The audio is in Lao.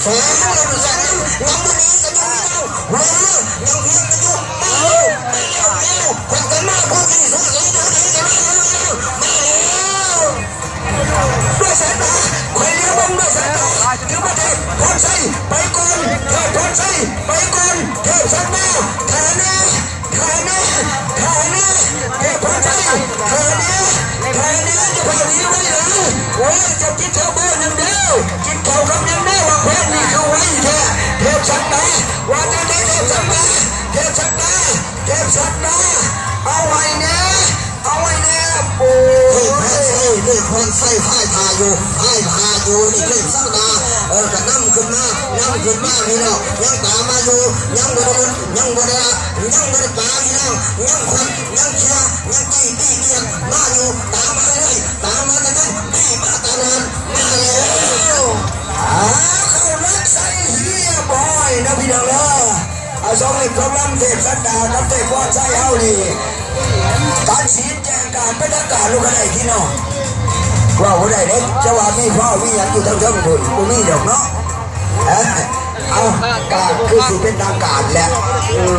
ຍັງບໍ່ໜີກັນຢູ່ ຍັງພຽງກັນຢູ່ ມາແລ້ວ ມາແລ້ວ ມາແລ້ວ ຂ້ອຍກໍມາຜູ້ທີ່ສຸດ ມາແລ້ວ ດ້ວຍສາຍຕາ ຂ້ອຍຫຼຽວເບິ່ງດ້ວຍສາຍຕາ ຖືວ່າເທບພອນໄຊໄປກ່ອນ ເທບພອນໄຊໄປກ່ອນ ເທບສັກດາ ຖ້າແນ່ ຖ້າແນ່ ຖ້າແນ່ ເທບພອນໄຊ ຖ້າແນ່ ຖ້າແນ່ ຈະພາໜີໄວຫຼາຍ ໂອ້ຍ ເຈົ້າກິນເຂົ້າບໍ່ ຍາມແລງ ກິນເຂົ້າກັບຍາມແລງ ວາງແຜນນີ້ຄືໄວແທ້ ເທບສັກດາ ວ່າຈັ່ງໃດ ເທບສັກດາ ເທບສັກດາ ເທບສັກດາ ເອົາໄວ້ແນ່ ເອົາໄວ້ແນ່ ໂອ້ຍ ເທບພອນໄຊ ເທບພອນໄຊ ພາຍທ່າຢູ່ ພາຍທ່າຢູ່ ນີ້ເທບສັກດາ ເອີ ກະນຳຂຶ້ນມາ ນຳຂຶ້ນມາ ພີ່ນ້ອງ ຍັງຕາມມາຢູ່ ຍັງບໍ່ໄດ້ ຍັງບໍ່ໄດ້ ຍັງບໍ່ໄດ້ປາ ພີ່ນ້ອງ ຍັງຄົນ ຍັງເຊຍ ຍັງຕີ ຕີກຽກ ມາຢູ່ ຕາມມາເລື້ອຍ ຕາມມາເລື້ອຍ ຕີມາຕະຫຼອດ ມາແລ້ວ ອ້າວ ເຂົ້ານັກໃສ່ເຮຍບອຍນະ ພີ່ນ້ອງເດີ. ອາ ສອງນີ້ກຳລັງເທບສັກດາກັບເທບພອນໄຊເຮົານີ້ ຕັດສິນແຈ້ງການເປັນທາງການໂລດກໍໄດ້ພີ່ນ້ອງ ເວົ້າບໍ່ໄດ້ເດ້ ຈະວ່າມີຟ້າວມີຫຍັງຢູ່ທາງເທິງພຸ້ນ ບໍ່ມີດອກເນາະ ເອີ ເອົາ ກະຄືຊິເປັນທາງການແຫຼະ ອືມ.